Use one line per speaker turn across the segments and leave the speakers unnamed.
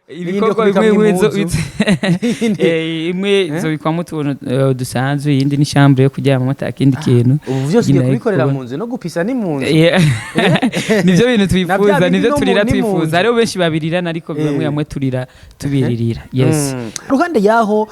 Ibikorwa
N'iyindi yo
bimwe
kubikamwo
bimwe
impuzu.
Imwe zobikwamo utuntu dusanzwe, iyindi ni chambre yo kuryamamo, ata kindi kintu.
Ubu vyose ugiye
Nyine
kubikorera
kubona.
mu nzu, no gupisa ni mu nzu.
Yeah. Nivyo bintu
Na bya
twifuza,
bindi
nivyo
no
turira
ni mu
twifuza.
nzu.
Hariho benshi babirirana, ariko bamwe bamwe turira tubiririra, yes.
Ruhande yaho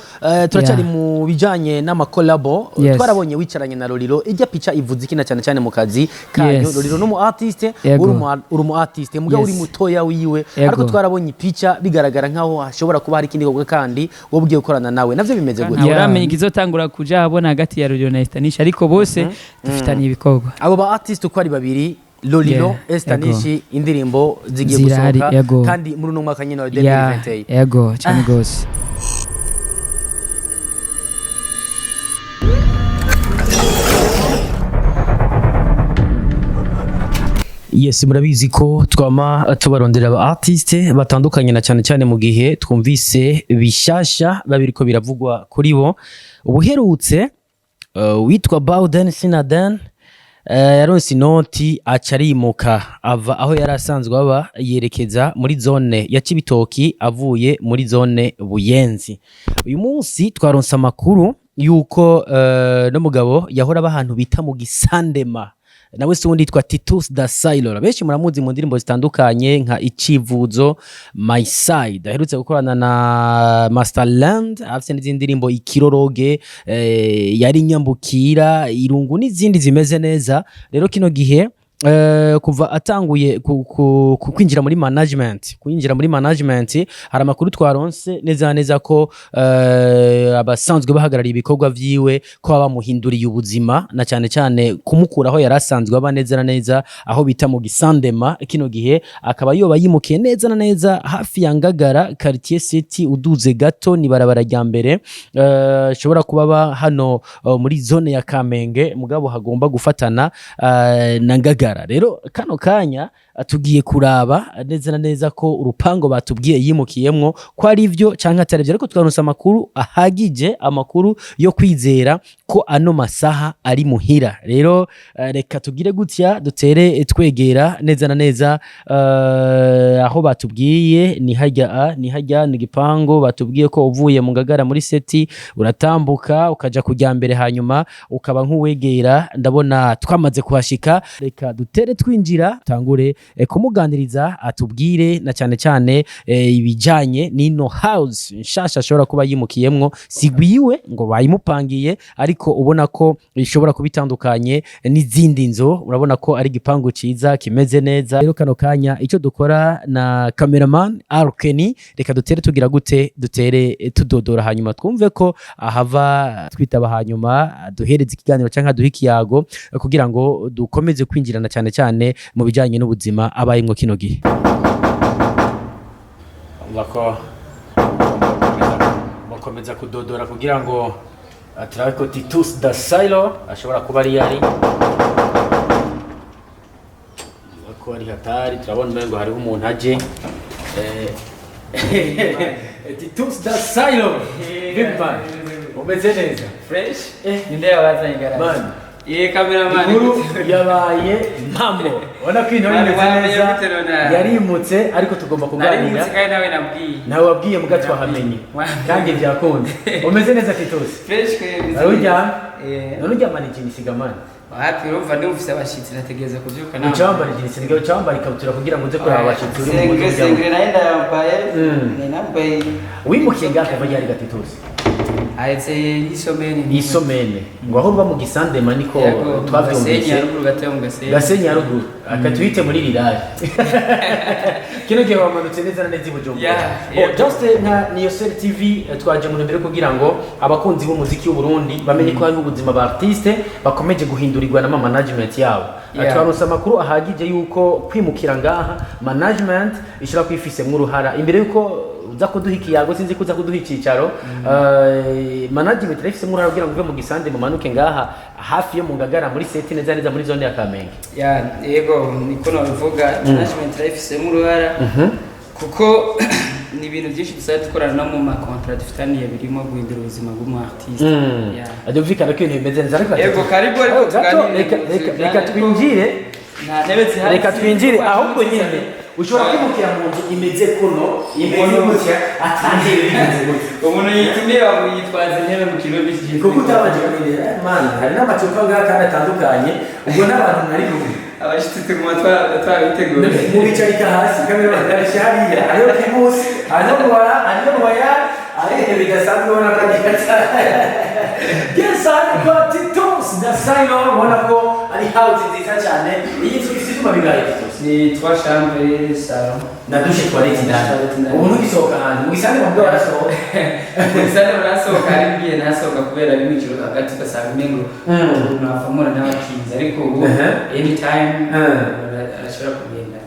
turacyari
Yeah.
mu bijanye n'amakolabo.
Yes.
Twarabonye wicaranye na Lolilo, ijya pica ivuze iki, na cyane cyane mu kazi kanyu?
Yes.
Lolilo n'umu artiste,
Yego.
uri umu artiste mugabo
Yes.
uri mutoya wiwe,
Yego.
ariko twarabonye ipica bigaragara nkaho hashobora kuba hari ikindi gikorwa kandi wowe ugiye gukorana nawe, navyo bimeze gute?
Ntawe
Yeah.
uramenya ikizotangura kuja ahabona hagati ya Lolilo na Estanisha, ariko bose dufitaniye ibikorwa.
Abo ba artiste uko ari babiri, Lolilo,
Yeah,
Estanishi, indirimbo zigiye
Zirahari,
gusohoka
yego.
kandi muri uno mwaka nyine wa
Yeah,
2021?
yego cyane gose.
Yes, murabizi ko twama tubarondera aba artiste batandukanye, na cyane cyane mu gihe twumvise bishasha babiriko biravugwa kuri bo. Ubuherutse witwa Bawden Sinaden yaronse inoti, aca arimuka, ava aho yari asanzwe aba yerekeza muri zone ya Cibitoki, avuye muri zone Buyenzi. Uyu munsi twaronse amakuru yuko n'umugabo yahora aba ahantu bita mu Gisandema, nawe se ubundi yitwa Titus da Sailor, benshi muramuzi mu ndirimbo zitandukanye nka Icivuzo, My Side aherutse gukorana na Masterland, afite n'izindi ndirimbo Ikiroroge, yari Nyambukira, Irungu n'izindi zimeze neza. Rero kino gihe kuva atanguye kwinjira muri management, hari amakuru twaronse neza na neza ko abasanzwe bahagarariye ibikorwa vyiwe ko baba bamuhinduriye ubuzima, na cyane cyane kumukura aho yari asanzwe aba neza na neza aho bita mu Gisandema. Kino gihe akaba yoba yimukiye neza na neza hafi ya Ngagara, quartier city, uduze gato ni barabara rya mbere, shobora kuba aba hano muri zone ya Kamenge, mugabo hagomba gufatana na Ngagara. Rero kano kanya tugiye kuraba neza na neza ko urupango batubwiye yimukiyemwo ko ari byo canke atari byo, ariko twaronse amakuru ahagije, amakuru yo kwizera ko ano masaha ari muhira. Rero reka tugire gutya, dutere twegera neza na neza aho batubwiye ni hajya a ni hajya ni gipango batubwiye ko uvuye mu Ngagara muri seti uratambuka ukaja kujya mbere, hanyuma ukaba nk'uwegera. Ndabona twamaze kuhashika, reka dutere twinjira, tangure kumuganiriza, atubwire na cyane cyane ibijanye n'ino house nshasha ashobora kuba yimukiyemwo. Sigwiwe ngo bayimupangiye, ariko ubona ko ishobora kuba itandukanye n'izindi nzu, urabona ko ari igipangu ciza kimeze neza. Rero kano kanya icyo dukora na cameraman Arkeni, reka dutere tugira gute, dutere tudodora, hanyuma twumve ko ahava twitaba, hanyuma duhereze ikiganiro cyangwa aduhe ikiyago kugira ngo dukomeze kwinjirana cyane cyane mu bijyanye n'ubuzima abayemwo kino gihe. Ko bakomeza kudodora kugira ngo turabe ko Titus da Sailo ashobora kuba ari yari ko ari hatari. Turabona umengo hariho umuntu aje. Titus da Sailo, big man, umeze neza?
Fresh. Ninde yabazanye garage?
Man.
Ye cameraman.
Inkuru yabaye mpamo, ubona ko intore imeze
Wamenye
neza.
gute none?
Yarimutse, ariko tugomba kuganira.
Narimutse kandi nawe nabwiye.
Nawe wabwiye muga twahamenye.
Wamenye.
Kandi byakunze, umeze neza Titus?
Fresh kwemeza.
Wari uryamye?
Eh.
None uryamana ijinisi gamani?
Wapi, urumva ndumvise abashitsi nategereza kuvyuka.
Uca wambara ijinisi, nsigaye uca wambara ikabutura kugira ngo uze kuraba abashitsi uri mu
Sengre
muryango.
sengre nayo ndayambaye. Nambaye.
Wimukiye ngaha kuva ryari Gatitusi?
Ahetse y'isomene.
Isomene ngo aho uba mu Gisandema niko
Yego, Gasenyi
twavyumvise.
haruguru gato mu Gasenyi.
Gasenyi haruguru, akatuhite muri rirari. Kino gihe wamanutse neza na neza i Bujumbura?
Yeah,
Oh,
yeah.
just nka Niyosel TV twaje mu ntumbero yo kugira ngo abakunzi b'umuziki w'u Burundi bamenye ko hariho ubuzima ba artiste bakomeje guhindurirwa na management yabo. Twaronse amakuru ahagije yuko kwimukira ngaha management ishobora kwifisemwo uruhara. Imbere yuko uza kuduha ikiyago, sinzi ko uza kuduha icicaro, management irafisemwo uruhara kugira ngo uve mu Gisande mumanuke ngaha hafi yo mu Ngagara muri seti, neza neza muri zone ya Kamenge?
Ya, yego, niko nabivuga, management irabifisemo uruhara kuko ni ibintu byinshi dusanzwe dukorana no mu makontra dufitaniye, birimo guhindura ubuzima bw'umu artiste. Yeah.
Byumvikana ko ibintu bimeze neza, ariko
Yego, karibu, ariko
Oh, gato,
tuganire
reka
mu
reka
nzu
reka
bijyanye
twinjire.
Nta ntebe zihari.
Reka twinjire ahubwo nyine. Ushobora kwimukira mu nzu imeze kuno, imeze gutya, atantebe, bimeze gutya.
Umuntu yitumiye yitwaza intebe mu kirundi.
Kuko utabanje kurindira. Man, hari n'amacupa ngaha kandi atandukanye. Ubwo n'abantu mwari kumwe?
Abashitsi tuguma twabiteguye.
Mubicarika hasi, kamera hariya, hariho Primus, hariho Rwara, hariho Royal, hariho ibintu bidasanzwe. Ubona ko ari Yes, ariko Titus da Simon, ubona ko ari house nziza cyane. Iyi nzu ifite ibyuma bingahe, Titus?
Ni trois chambres, salon.
Na douche, toilette indani?
Toilette indani.
Ubu ntugisohoka hanze mu gisanzwe, mu bwo barasohoka.
Sasa barasohoka, hari igihe nasohoka kubera ari mw'ijoro hagati, ugasanga umengo umuntu avamura n'abakinzi, ariko ubu anytime arashobora kugenda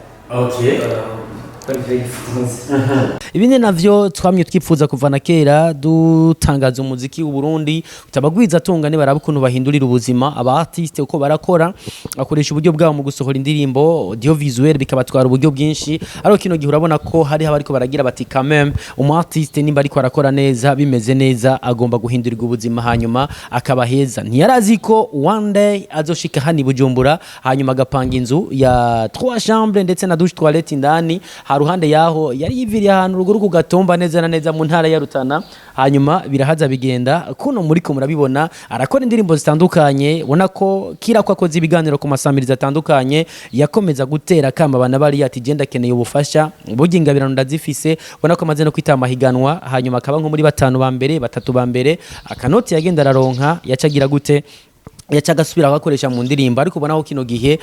gukora ivyo yifuza.
Ibindi navyo twamye twipfuza kuva na kera, dutangaza umuziki w'u Burundi utabagwiza atunga, baraba ukuntu bahindurira ubuzima aba artiste, uko barakora, bakoresha uburyo bwabo mu gusohora indirimbo audiovisuel, bikabatwara uburyo bwinshi. Ariko kino gihe urabona ko hari abariko baragira bati: "Quand même, umu artiste nimba ariko arakora neza, bimeze neza, agomba guhindurirwa ubuzima hanyuma akaba heza." Ntiyarazi ko one day azoshika hano i Bujumbura, hanyuma agapanga inzu ya trois chambres ndetse na douche, toilette indani. Haruhande yaho yari yiviriye ahantu ruguru ku Gatumba, neza na neza mu ntara ya Rutana. Hanyuma birahaza bigenda kuno muriko murabibona, arakora indirimbo zitandukanye. Ubona ko kira ko akoze ibiganiro ku masamirizi atandukanye, yakomeza gutera kama abana bari ati: "Genda, akeneye ubufasha, burya ingabirano ndazifise." Ubona ko amaze no kwitaba amahiganwa, hanyuma akaba nko muri batanu ba mbere, batatu ba mbere. Akanoti yagenda araronka yacagira gute? Yaca agasubira agakoresha mu ndirimbo. Ariko ubona ko kino gihe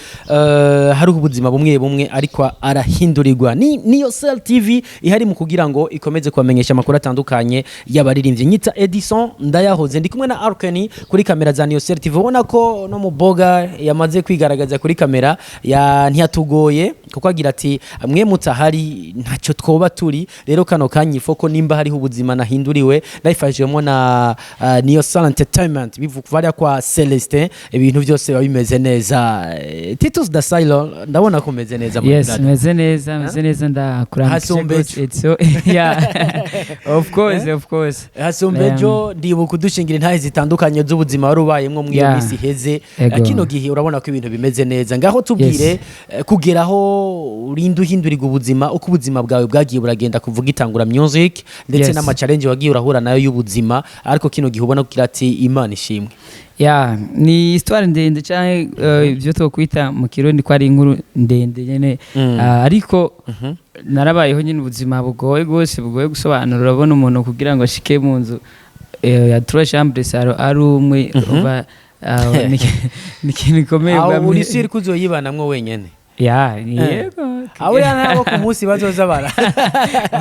hariho ubuzima bumwe bumwe ariko arahindurirwa. Ni niyo Cell TV ihari mu kugira ngo ikomeze kubamenyesha amakuru atandukanye y'abaririmbyi. Nyita Edison Ndayahoze, ndi kumwe na Arkeni kuri kamera za Niyo Cell TV. Ubona ko no mu boga yamaze kwigaragaza kuri kamera ya ntiyatugoye, kuko agira ati: "Mwe mutahari ntacyo twoba turi." Rero kano kanya ifoko nimba hariho ubuzima nahinduriwe nayifashijwemo na Niyo Cell Entertainment, bivuga kwa Celestin, ibintu byose biba bimeze neza. Titus da Silon, ndabona ko umeze neza, my
Yes.
brother.
Meze neza, meze neza, ndakuramukije
Hasumbejo.
gose. So yeah, of course, of course.
Hasumbejo, ndibuka udushingira intahe zitandukanye z'ubuzima wari ubayemwo muri iyo minsi iheze.
Ego.
Kino gihe urabona ko ibintu bimeze neza. Ngaho tubwire, kugera aho urinda uhindurirwa ubuzima, uko ubuzima bwawe bwagiye buragenda kuvuga itangura music, ndetse n'ama challenge wagiye urahura nayo y'ubuzima, ariko kino gihe ubona ko ati: "Imana ishimwe."
Ya, ni histoire ndende canke ibyo twokwita mu Kirundi ko ari inkuru ndende nyene. Ah, ariko narabayeho nyine ubuzima bugoye rwose, bugoye gusobanura. Urabona umuntu kugira ngo ashike mu nzu ya trois chambres, salon, ari umwe, uva ni ikintu gikomeye.
Aho
bwa
uri
mbere.
sure ko uzoyibanamwo wenyene?
Ya, yego.
Abo ya nabo ku munsi bazoza bara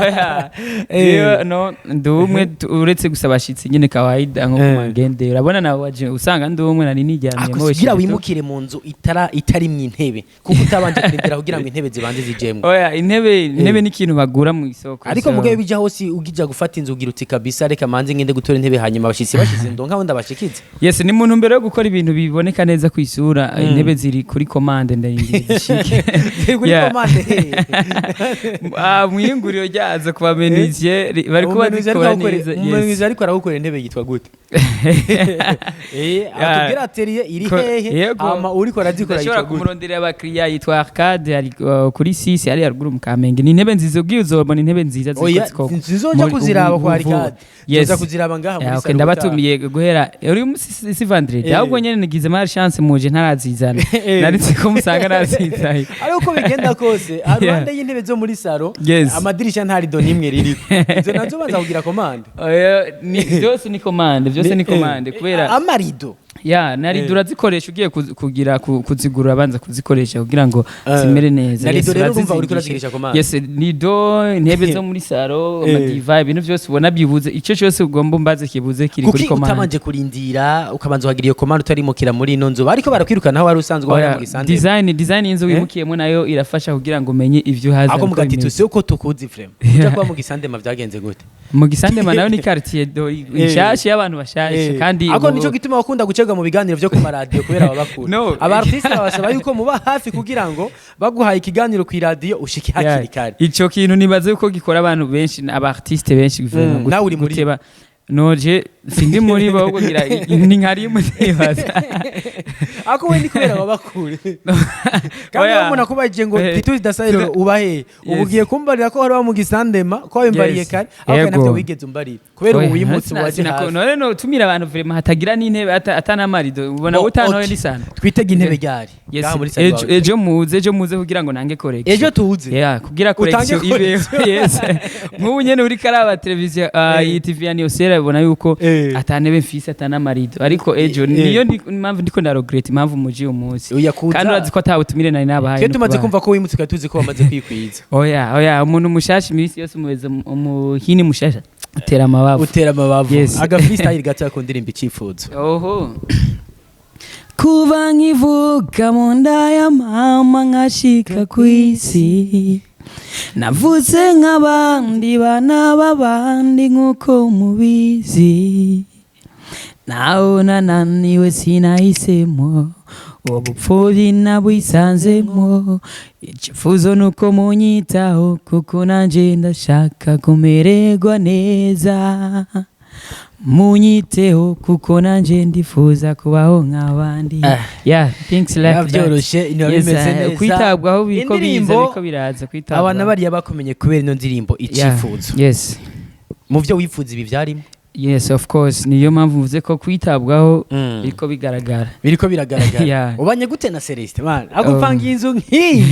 Oya, jewe no ndi umwe, uretse gusa abashitsi nyine kawaida nko ku magende, urabona nawe waje usanga ndi umwe, nari niryamiye.
Kugira wimukire mu nzu itara itarimwo intebe, kuko utabanje kurindira kugira ngo intebe zibanze zijemwo?
Oya, intebe ni ikintu bagura mu isoko.
Ariko mugabe bija hose ugija gufata inzu, ugira uti: "Kabisa, reka manze ngende gutora intebe, hanyuma abashitsi bashize ndonka aho ndabashikize."
Yes, ni muntu mbere yo gukora ibintu biboneka neza ku isura. Intebe ziri kuri commande, ndarindiriye zishike.
Ziri kuri commande?
Ah, mwiyunguriro ryazo ku bamenuisier bari kuba
Umumenuisier
zikora
ariko
neza.
umumenuisier
Yes.
ariko arawukora intebe yitwa gute? Atubwira atelier iri hehe?
Yego.
Hama uriko arazikora
Ndashobora
yitwa gute?
kumuronderera abakiriya, yitwa Arcade, ari kuri 6 ari haruguru mu Kamenge. Ni intebe nziza, ubwiye uzobona intebe nziza ziriko
Oya,
zikorwa.
nzizoja kuziraba kwa Arcade.
Yes.
Nzoza kuziraba ngaha muri
Yeah, okay,
salon.
Ndabatumiye guhera uri musi si vendredi. Ahubwo nyene nigize mal chance, muje ntarazizana. Naritse ko musanga nazizaye.
Ariko uko bigenda kose, haruhande y'intebe zo muri salon, amadirisha nta rido n'imwe ririko. Izo nazo banza kugira commande?
Oya, ni byose ni commande, byose ni commande kubera
Amarido?
Ya, na rido urazikoresha ugiye kugira kuzigura, abanza kuzikoresha kugira ngo zimere neza.
Na
Yes,
rido rero urumva uriko
urazizingisha.
urazigirisha commande.
Yes, rido, intebe zo muri salon, amadiva, ibintu byose ubona bibuze, icyo cyose ugomba umbaze kibuze kiri kuri
Kuki
commande.
utabanje kurindira ukabanza ukagira iyo commande utarimukira muri ino nzu? Bariko barakwirukana aho wari usanzwe wari
Oya,
mu gisande.
Design y'inzu wimukiyemo nayo irafasha kugira ngo umenye ivyo uhaza
Ako
uko
mugati
bimeze.
tusi uko tukuzi frame, uja kuba mu gisandema vyagenze gute?
Mu gisandema nayo ni quartier do nshasha y'abantu bashasha kandi
Ako nico gituma bakunda gucega mu biganiro vyo ku maradiyo kubera babakura.
No.
Aba artiste babasaba yuko muba hafi kugira ngo baguhaye ikiganiro ku iradiyo ushike hakiri kare.
Ico kintu nibaze yuko gikora abantu benshi, aba artiste benshi vraiment.
Nawe uri muri-
Guteba noje. Sindi muri bo, ahubwo ngira ni nka rimwe ndibaza.
Ako we ni kubera baba kure, kandi
Oya.
iyo umuntu akubajije ngo Titus Dasairo uba he, ubu ugiye kumbarira ko wari wa mu Gisandema, ko wabimbariye kare, aho kandi navyo wigeze umbarira kubera ubu
Oya,
wimutse waje hafi.
None no tumira abantu vraiment hatagira n'intebe, atanamarido ubona
Bo,
utantoye
okay.
n'isana.
Twitege intebe ryari
Yes.
ngaha muri salon
Ejo,
wawe?
ejo muze, ejo muze kugira ngo nange correction.
Ejo tuze.
Yeah, kugira
Utange
correction ibeho. Yes, nk'ubu nyene uri karaba televiziyo, iyi TV ya Niyosera, ubona yuko atanebe mfise, atanamarido, ariko ejo niyo impamvu ndiko ndaregrette impamvu muji umunsi.
Oya, kuza.
Kandi urazi ko atawutumire nari nabahaye
Twe
no
tumaze
kubaha.
kumva ko wimutse, tukaba tuzi ko wamaze kwikwiza.
Oya, oya, umuntu mushasha iminsi yose umubeza umuhini mushasha utera amabavu.
Utera amabavu.
Yes.
Aga freestyle gato ku ndirimbo Icyifuzo.
Oho, kuva nkivuka mu nda ya mama nkashika ku isi, navutse nk'abandi bana b'abandi nk'uko mubizi. Naho nananiwe sinahisemo ubupfubyi, nabwisanzemo. Icyifuzo ni uko munyitaho, kuko nanjye ndashaka kumererwa neza. Munyiteho kuko nanjye ndifuza kubaho nk'abandi. Yeah, things like that.
Byoroshye, biba
Yes,
bimeze neza.
Kwitabwaho biriko biza.
Indirimbo,
Biriko biraza kwitabwaho.
Abana bariya bakumenye kubera ino ndirimbo Icyifuzo.
Yes.
Mu byo wifuza ibi byarimo?
Yes, of course, niyo mpamvu mvuze ko kwitabwaho biriko bigaragara.
Biriko biragaragara.
Yeah.
Ubanye gute na Celestin man agupangiye inzu nk'iyi?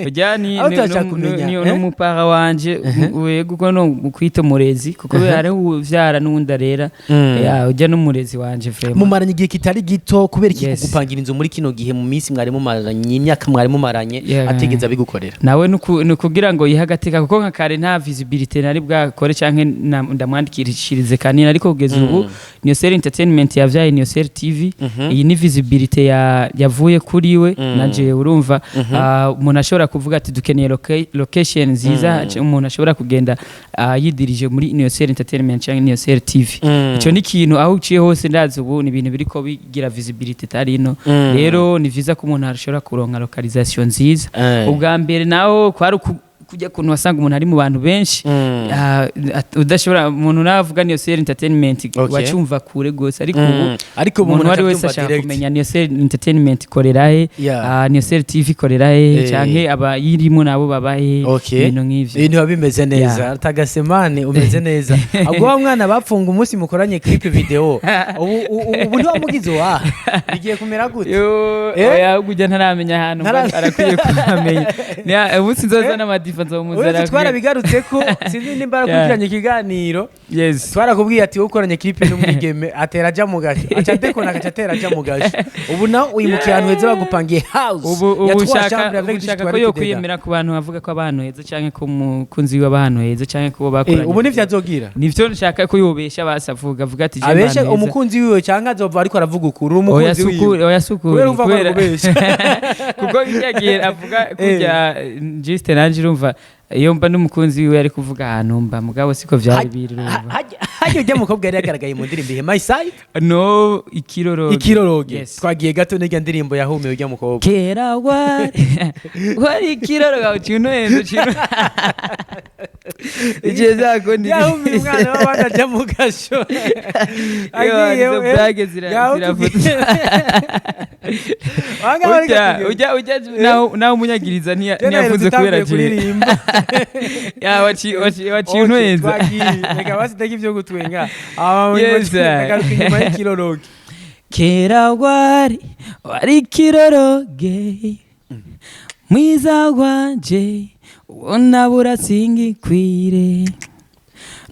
Ujya ni
Aho turashaka kumenya,
ni
eh?
n'umupara wanje wego, kuko no kwita umurezi, kuko hariho uvyara n'uwundi arera. Yeah, ujya n'umurezi wanje vraiment.
Mumaranye igihe kitari gito, kubera iki
Yes.
kugupangira inzu muri kino gihe, mu minsi mwari mumaranye, imyaka mwari mumaranye, atigeze abigukorera?
Nawe ni ukugira ngo yihe agateka, kuko nka kare nta visibility nari bwakore canke ndamwandikishirize kanini, ariko kugeza ubu Niyosel Entertainment yavyaye Niyosel TV. Iyi ni visibility yavuye kuri we na jewe. Urumva, umuntu ashobora kuvuga ati dukeneye location nziza, umuntu ashobora kugenda yidirije muri Niyosel Entertainment canke Niyosel TV. Ico ni ikintu aho uciye hose ndazi ubu ni ibintu biriko bigira visibility itari ino. Rero ni vyiza ko umuntu ashobora kuronka localisation nziza. Ubwa mbere naho kwari kujya kuntu wasanga umuntu ari mu bantu benshi, udashobora, umuntu navuga Niyosel Entertainment wacumva kure gose, ariko ubu
Ariko ubu
umuntu uwo ari wese
acabyumva
ashaka
direct.
kumenya Niyosel Entertainment ikorera he, Niyosel TV ikorera he, canke abayirimo nabo babahe, ibintu nk'ivyo.
Ibintu biba bimeze neza. Tagasemane umeze neza. Ubwo wa mwana bapfunga umunsi mukoranye clip video, ubu ntiwamugize uwaha, bigiye kumera gute?
Yo,
Eh?
oya, ahubwo ujya ntaramenya ahantu arakwiye kuhamenya. Umunsi nzoza n'amadifa nzomuzana.
Uretse twarabigarutse ko sinzi nimba arakurikiranye ikiganiro.
Yes.
Twarakubwiye ati wowe ukoranye clip n'umwigeme atera aja mu gasho, aca dekona agaca atera aja mu gasho. Ubu nawe uyimukiye ahantu heza, bagupangiye house
Ubu
ya
ubu
trois
ushaka
chambres
ubu
avec
ushaka ko
toilette
yo
dedans.
kwiyemera ku bantu bavuga ko abantu heza, canke ko umukunzi wiwe aba ahantu heza, canke ko bakoranye.
Ubu nivyo azogira.
Nivyo nshaka ko yobesha basi, avuga ati je
Abeshe
mba ahantu heza.
umukunzi wiwe cyangwa azova ariko aravuga ukuri? Uri
Oya,
umukunzi
sukuri,
wiwe.
oya, sukuri.
Kubera umva ko ari kubesha.
Kuko bijya avuga kujya juste, nanje urumva iyo mba n'umukunzi wiwe ari kuvuga ahantu mba, mugabo siko vyari biri, urumva.
Hajya ujya mukobwa yari yagaragaye mu ndirimbo ihe My Side?
No, Ikiroroge.
Ikiroroge.
Yes.
Twagiye gato n'irya ndirimbo yahumiwe ujya mukobwa.
Kera wari ikiroroge ucintu ucintu igihe zakundi.
Yahumiye umwana w'abandi ajya mu gasho.
Agiye izo blague ziravuze. Ujya ujya naho umunyagiriza ntiyavuze kubera je
kuririmba.
Ya waci unwenza.
Twagiye, reka basitege ibyo gutwenga.
Yes, sir.
Agaruka inyuma y'Ikiroroge.
Kera wari ikiroroge mwiza wanje, ubona burasingikwire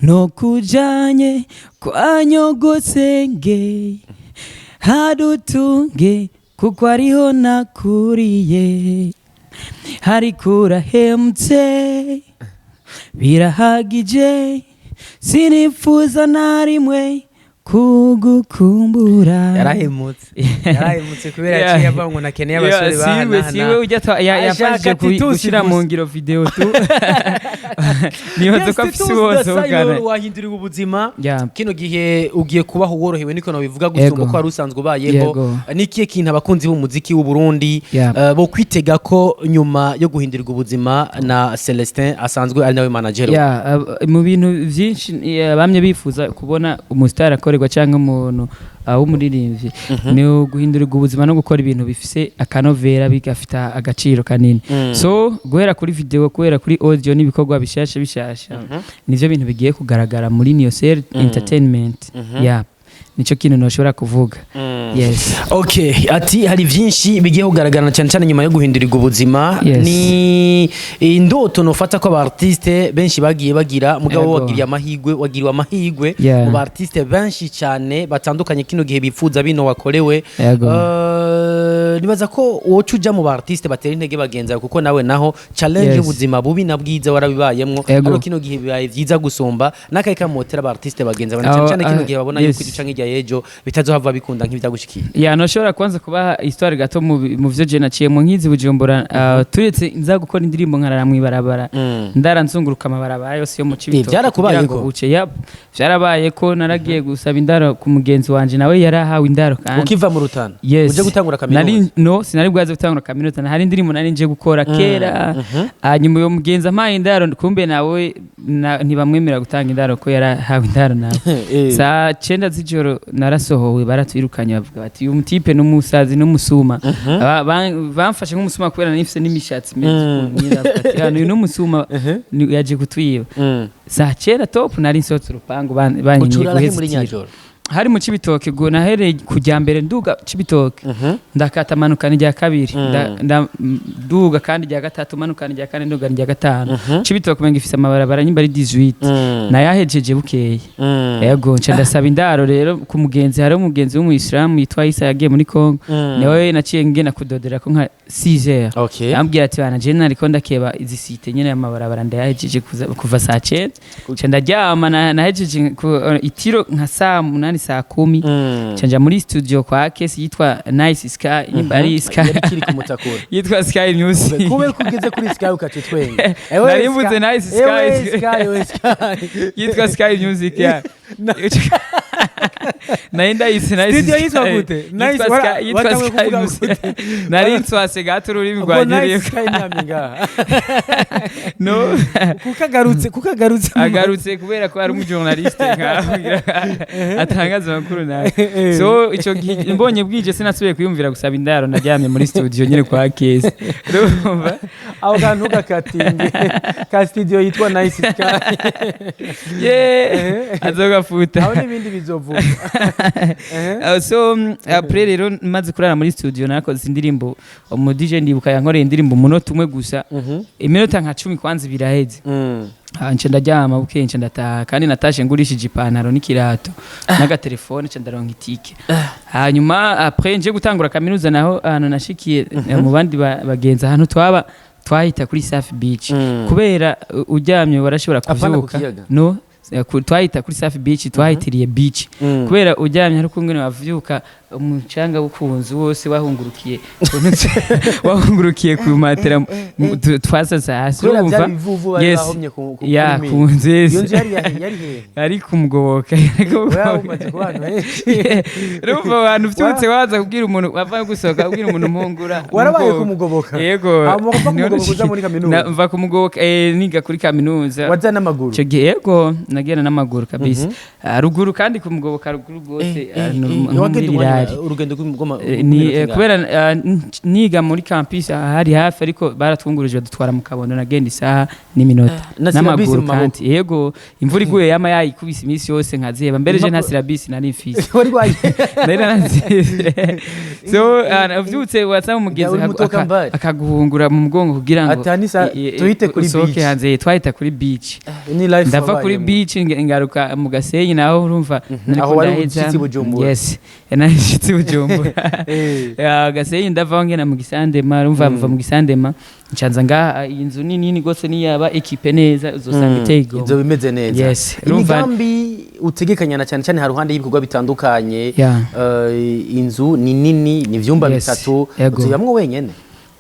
nokujanye kwa nyogosenge hadutunge, kuko ariho nakuriye, hariko urahemutse birahagije, sinifuza na rimwe. Kugukumbura.
Yarahemutse, yarahemutse kubera yaciye avuga ngo nakeneye abasore.
Siwe.
Bahanahana.
Siwe ujya yafashije
Ashaka Titus
gushyira mu
gusa.
ngiro video tu, nibaza ko afise uwo sohokana.
Wahinduriwe ubuzima.
Yeah.
Kino gihe ugiye kubaho worohewe, niko nabivuga, gusumba uko wari usanzwe ubayeho.
Yego.
Ni ikihe kintu abakunzi b'umuziki w'u Burundi bo kwitega ko nyuma yo guhindurirwa ubuzima na Celestin asanzwe ari nawe manager we?
Yeah, mu bintu byinshi bamye bifuza kubona umusitari akorerwa cyangwa umuntu w'umuririmbyi ni uguhindurirwa ubuzima no gukora ibintu bifise akanovera, bigafite agaciro kanini. So guhera kuri video, guhera kuri audio n'ibikorwa bishasha bishasha, nivyo bintu bigiye kugaragara muri Niyosel Entertainment. Yeah, nico kintu noshobora kuvuga, yes.
Okay, ati hari byinshi bigiye kugaragara cyane cyane nyuma yo guhindurirwa ubuzima. Ni indoto nofata ko aba artiste benshi bagiye bagira, mugabo wagiriye amahirwe, wagiriwe amahirwe mu ba artiste benshi cyane batandukanye kino gihe bifuza bino wakorewe. Nibaza ko woca uja mu ba artiste batera intege bagenzi bawe, kuko nawe naho challenge y'ubuzima bubi na bwiza warabibayemwo. Ariko kino gihe bibaye vyiza gusumba, n'akahe kamotera aba artiste bagenzi bawe, na cyane cyane kino gihe babona yuko ico canke irya y'ejo bitazohava bikunda nk'ivyagushikiye?
Ya, noshobora kwanza kubaha histoire gato mu vyo je naciyemo nkizi Bujumbura. Turetse nza gukora indirimbo nkarara mw'ibarabara, ndara nzunguruka amabarabara yose yo mu Cibitoke
Byarakubayeko?
kugira ngo buce. Yep, vyarabaye ko naragiye gusaba indaro ku mugenzi wanje, nawe yarahawe indaro kandi
Ukiva mu Rutana
Yes.
uje gutangura kaminuza?
Nari, no, sinari bwaze gutangura kaminuza, hari indirimbo nari nje gukora kera. Hanyuma uyo mugenzi ampaye indaro, kumbe nawe ntibamwemera gutanga indaro ko yarahawe indaro nawe. Saa 9 z'ijoro narasohowe, baratwirukanye, bavuga bati uyu mutipe n'umusazi n'umusuma. Bamfashe nk'umusuma kubera nifise n'imishatsi imeze ukuntu nyine, bavuga ati, "Hano uyu n'umusuma yaje kutwiba." Saa 9 top nari nsohotse urupangu, banyimye
Ucurara he
guheza
muri
itiro.
nyajoro?
Hari mu Cibitoke, ubwo nahereye kujya mbere nduga Cibitoke, ndakata manukana irya kabiri, nduga kandi irya gatatu, manukana irya kane, nduga irya gatanu. Cibitoke umenga ifise amabarabara nyimba ari 18, nayahejeje bukeye. Yego, nca ndasaba indaro rero ku mugenzi. Hari umugenzi w'umuyisilamu yitwa Isa yagiye muri Congo, niwe naciye ngenda kudodera ko nka 6 heures. Ambwira ati bana, je nariko ndakeba izi site nyene, amabarabara ndayahejeje kuva saa 9, nca ndaryama. Nahejeje itiro nka saa 8, saa 10. Nca nja muri studio kwa Kesi yitwa Nice Sky, nimba ari Sky.
Yari kiri kumutakura.
Yitwa Sky Music.
Kube kugeze kuri Sky ukaca twenge.
Nari mvuze Nice Sky.
Ewe Sky, ewe Sky.
Yitwa Sky Music ya nari ndayise Nice
Studio
Sky.
yitwa gute? Nice
Yitwa Sky, yitwa
watanguye
Sky
kuvuga
Music.
gute?
Nari nswase gato ururimi
Ubwo Nice
rwanyuriye.
Sky ntiyamye ngaha.
No.
Kuko agarutse
Agarutse kubera ko ari umujournaliste nkawe atangaza amakuru nawe. So ico gihe mbonye bwije sinasubiye kwiyumvira gusaba indaro, naryamye muri studio nyine kwa Kesi, urumva.
Aho kantu gakatinge ka studio yitwa Nice Sky.
Yeah, azogafuta.
Aho n'ibindi bizovuga.
So après rero maze kurara muri studio narakoze indirimbo. Umu DJ ndibuka yankoreye indirimbo umunota umwe gusa, iminota nka 10 kwanza biraheze. Nca ndaryama, bukeye nca ndataha, kandi natashe ngurishije ipantaro n'ikirato n'agatelefone, nca ndaronka itike. Hanyuma après nje gutangura kaminuza, naho ahantu nashikiye mu bandi bagenzi, ahantu twaba twahita kuri Safi Beach, kubera uryamye warashobora
Apana ku
kuvyuka.
kiyaga?
No, twahita kuri Safi Beach, twahitiriye beach kubera uryamye hari ukungene wavyuka umucanga wo ku nzu wose wahungurukiye ku matera twasasa hasi.
Kubera
Urumva?
byari ibivuvu bari bahomye
Ya.
kuri
Ku
mire.
nzu, yes.
Iyo nzu yari hehe?
Ari kumugoboka.
Wewe umaze kuba ahantu henshi.
Urumva, abantu uvyutse waza kubwira umuntu wava gusohoka, kubwira umuntu mpungura.
Warabaye
Umugoboka.
kumugoboka?
Yego.
Hama uva kumugoboka uza muri kaminuza?
Mva kumugoboka, niga kuri kaminuza.
Waza n'amaguru?
Ico gihe yego, nagenda n'amaguru kabisa. Ruguru kandi kumugoboka ruguru rwose, nko muri
Wagenda
Rirari.
urugendo rw'ima
Ni kubera niga muri campus hari hafi, ariko baratwunguruje badutwara mu Kabondo, nagenda isaha n'iminota
Na syllabus
n'amaguru
mu maboko?
kandi yego, imvura iguye yama yayikubise iminsi yose nkaziheba mbere je nta syllabus nari mfise.
Wari waje
Nari narazize. So uvyutse wasanga umugenzi
Uri mutoka mbali.
akaguhungura mu mugongo kugira ngo
Ati, "Anisa, tuhite kuri
usohoke
beach."
hanze. Twahita kuri beach.
Ni life
Ndava kuri
wabayemo.
beach ngaruka mu Gasenyi, naho urumva nariko
Aho wari
ndaheza.
ushitse i Bujumbura.
Yes, nari nshitse i Bujumbura. Ya, Gasenyi ndavaho ngena mu Gisandema, urumva mva mu Gisandema ncanza ngaha. Iyi nzu ni nini gose, niyaba équipée neza uzosanga iteye igomwe.
Ibyo bimeze neza.
Yes, urumva.
Imigambi utegekanya na cyane cyane haruhande y'ibikorwa bitandukanye?
Yeah.
Inzu ni nini, ni ivyumba bitatu. Uzibamwo wenyene?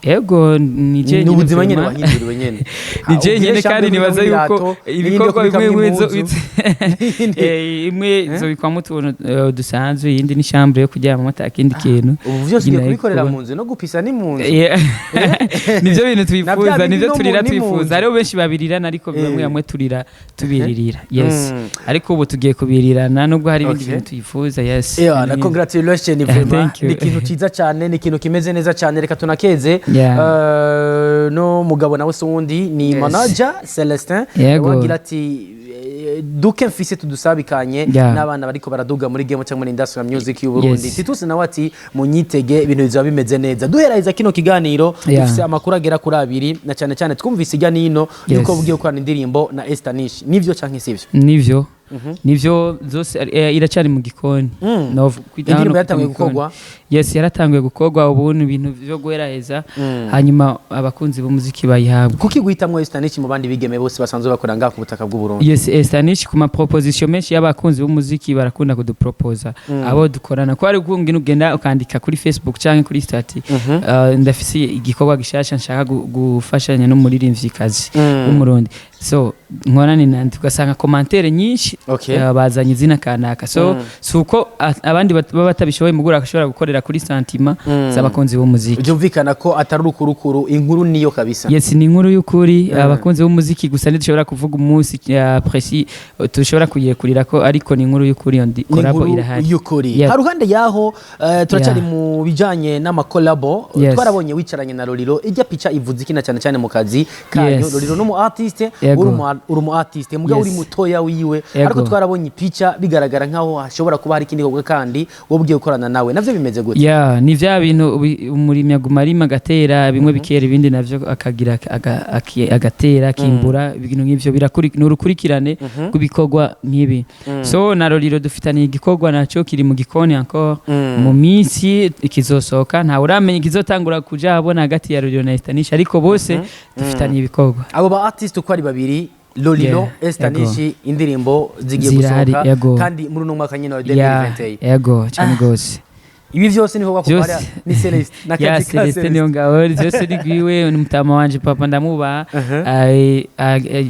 Ego, ni je.
Ni ubuzima nyene wahinduriwe nyene.
Ni je nyene, kandi nibaza yuko ibikorwa bimwe bimwe imwe zobikwamo utuntu dusanzwe, iyindi ni chambre yo kuryamamo ata kindi kintu.
Ubu vyose ugiye
Nyine
kubikorera
ariko
mu nzu, no gupisa ni mu nzu.
Yeah. Nivyo bintu
Na bya
twifuza,
bindi
nivyo
no
turira
ni mu
twifuza.
nzu.
Hariho benshi babirirana, ariko bamwe bamwe turira tubiririra, yes. Ariko ubu tugiye kubirirana, nubwo hari ibindi bintu twifuza, yes.
Yeah, na congratulations vraiment.
Thank you.
Ni ikintu ciza cyane, ni ikintu kimeze neza cyane, reka tunakeze. No mugabo nawe se wundi ni manager Celestin. Wagira ati duke mfise tudusabikanye n'abana bariko baraduga muri game cyangwa muri industrial music y'u Burundi. Titus nawe ati munyitege, ibintu bizaba bimeze neza. Duheraheza kino kiganiro, dufise amakuru agera kuri abiri, na cyane cyane twumvise ijya nino yuko bugiye gukorana indirimbo na Esther Nish. Nivyo canke sivyo?
Nivyo, nivyo zose, iracyari mu gikoni. Kwita
Indirimbo
hano
yatanguye
mu gikoni.
gukorwa?
Yes, yaratanguye gukorwa, ubu ni ibintu byo guheraheza, hanyuma abakunzi b'umuziki bayihabwa.
Kuki guhitamwo Esther Nish mu bandi bigeme bose basanzwe bakora ngaha ku butaka bw'u Burundi?
Yes, Esther Nish, ku ma proposition menshi y'abakunzi b'umuziki, barakunda kuduproposa abo dukorana, ko ari ukungene ugenda ukandika kuri Facebook canke kuri status, ndafise igikorwa gishasha nshaka gufashanya n'umuririmvyikazi w'Umurundi, so nkorane nandi, ugasanga commentaire nyinshi bazanye izina kanaka. So si uko abandi baba batabishoboye, mugura ashobora gukorera kuri sentiment z'abakunzi b'umuziki.
Byumvikana ko atari urukurukuru, inkuru niyo kabisa.
Yes, ni inkuru y'ukuri. Abakunzi b'umuziki gusa ntidushobora kuvuga umunsi ya précis tushobora kuyirekurira ko, ariko ni inkuru y'ukuri, iyo
Ni
collabo
inkuru
irahari.
y'ukuri. Haruhande yaho, turacyari mu bijanye n'amakolabo. Twarabonye wicaranye na Lolilo, ijya pica ivuze iki, na cyane cyane mu kazi kanyu? Lolilo n'umu artiste, uri umu artiste mugabo uri mutoya wiwe, ariko twarabonye ipica bigaragara nkaho hashobora kuba hari ikindi gikorwa kandi wowe ugiye gukorana nawe, navyo bimeze gute?
Ya, ni vya bintu umurimyi aguma arima, agatera bimwe bikera, ibindi navyo akagira agatera akimbura, ibintu nk'ivyo ni urukurikirane rw'ibikorwa nk'ibi. So na Lolilo dufitaniye igikorwa, naco kiri mu gikoni encore, mu minsi kizosohoka. Ntawe uramenya ikizotangura kuja ahabona hagati ya Lolilo na Esther Nish, ariko bose dufitaniye ibikorwa.
Abo ba artiste uko ari babiri, Lolilo, Esther Nish, indirimbo zigiye
Zirahari,
gusohoka
yego.
kandi muri uno mwaka nyine wa 2021.
Yego, cyane gose.
Ibi vyose niho
Vyose.
bakora, ni Celeste
Ya.
n'akazi ka
Celestin niyo ngabo, vyose ni gwiwe, ni mutama wanje, papa ndamubaha.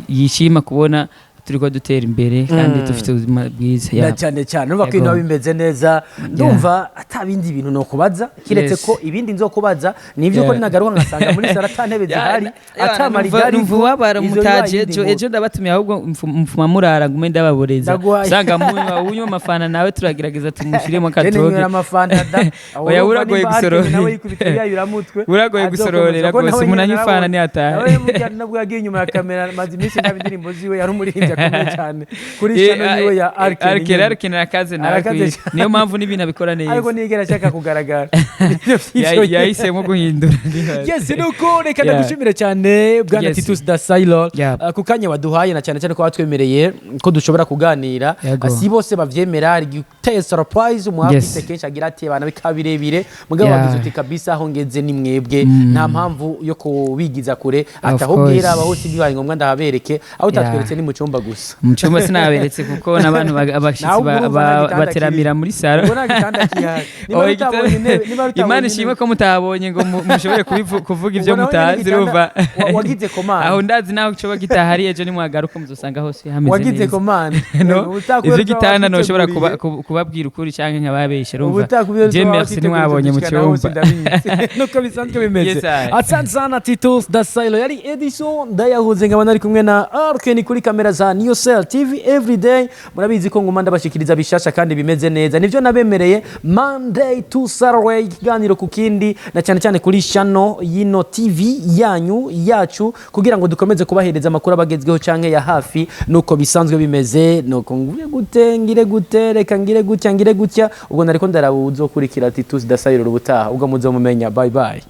Yishima kubona turiko dutera imbere kandi dufite ubuzima bwiza.
Na cyane cyane urumva ko ibintu biba bimeze neza. Ndumva ata bindi bintu nokubaza kiretse ko ibindi nzokubaza nivyo ko ninagaruka ngasanga muri sala ata ntebe zihari, ata maridari.
Numva ubabara mutaje ejo. Ejo ndabatumiye, ahubwo mfuma murara ngume ndababoreza.
Ndaguhaye.
Usanga munywa unywa amafana, nawe turagerageza tumushiremo
Jene
akatoge.
nywera amafanta da.
Oya, uragoye gusorora.
Nawe yikubita yayuramutwe.
Uragoye gusororera rwose, umuntu anywa ifana ntiyatahe.
Nawe burya nabwo yagiye inyuma ya kamera, maze iminsi ndaba indirimbo ziwe, yari umuririmbyi akomeye cyane kuri channel yiwe ya Arken.
Arken, Arken arakaze nawe.
Arakaze cyane.
Niyo mpamvu n'ibintu abikora neza.
Ariko ntiyigera ashaka kugaragara.
Yahisemo guhindura.
Yes, nuko reka ndagushimire cyane bwana Titus da Sailor ku kanya waduhaye, na cyane cyane ko watwemereye ko dushobora kuganira. Si bose bavyemera, hari igihe uteye surprise umu artiste kenshi agira ati bana bikaba birebire, mugabo wagize uti kabisa aho ngeze ni mwebwe, nta mpamvu yo kubigiza kure,
Of
ati aho bwira
course.
abaho si bibaye ngombwa ndahabereke, aho utatweretse ni mu cyumba gusa.
Mu cyumba sinaberetse kuko n'abantu abashitsi
Nawe urumva nta gitanda
bateramira
kiri.
muri salo.
Ubwo nta gitanda gihari. Niba
Oya,
utabonye intebe, niba utabonye
Imana
intebe.
ishimwe ko mutabonye ngo mushobore kuvuga ibyo
Ubwo nawe nyine
mutazi,
igitanda
urumva.
Wagize commande.
Aho ndazi naho coba gitahari, ejo nimwagaruka muzosanga hose hameze
Wagize
neza.
commande.
No, ivyo gitanda noshobora kubabwira ukuri canke nkababesha, urumva. Je merci, ntimwabonye mu cyumba.
Nuko bisanzwe bimeze.
Yes, I.
Asante sana Titus Dasailo. Yari Edison Ndayahuze, nkaba nari kumwe na Arken kuri kamera za New Cell TV everyday. Murabizi ko nguma ndabashikiriza bishasha kandi bimeze neza, nivyo nabemereye Monday to Saturday, ikiganiro ku kindi, na cyane cyane kuri channel yino TV yanyu yacu, kugira ngo dukomeze kubahereza amakuru abagezweho canke ya hafi, nuko bisanzwe bimeze. Nuko ngire gute, ngire gute, reka ngire gutya, ngire gutya. Ubwo nariko ndaraba uzokurikira Titus Dasailo ubutaha, ubwo muzomumenya. Bye bye.